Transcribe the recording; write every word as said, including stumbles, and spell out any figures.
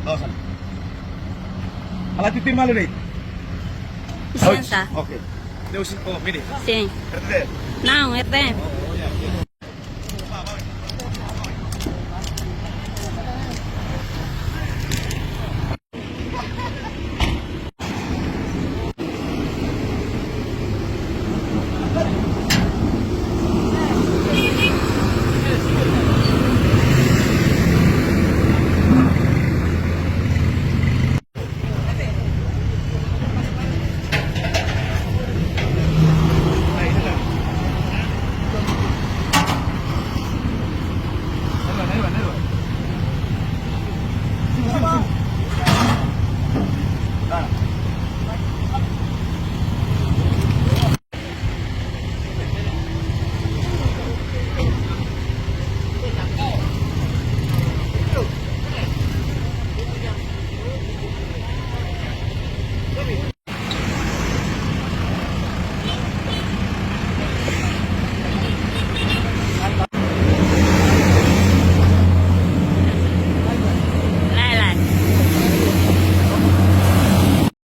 La'ós ona. Halo titir malu de'it. Lisensa. Oke. Deus, oh, mini. Sin. R T T L. Não, R T M.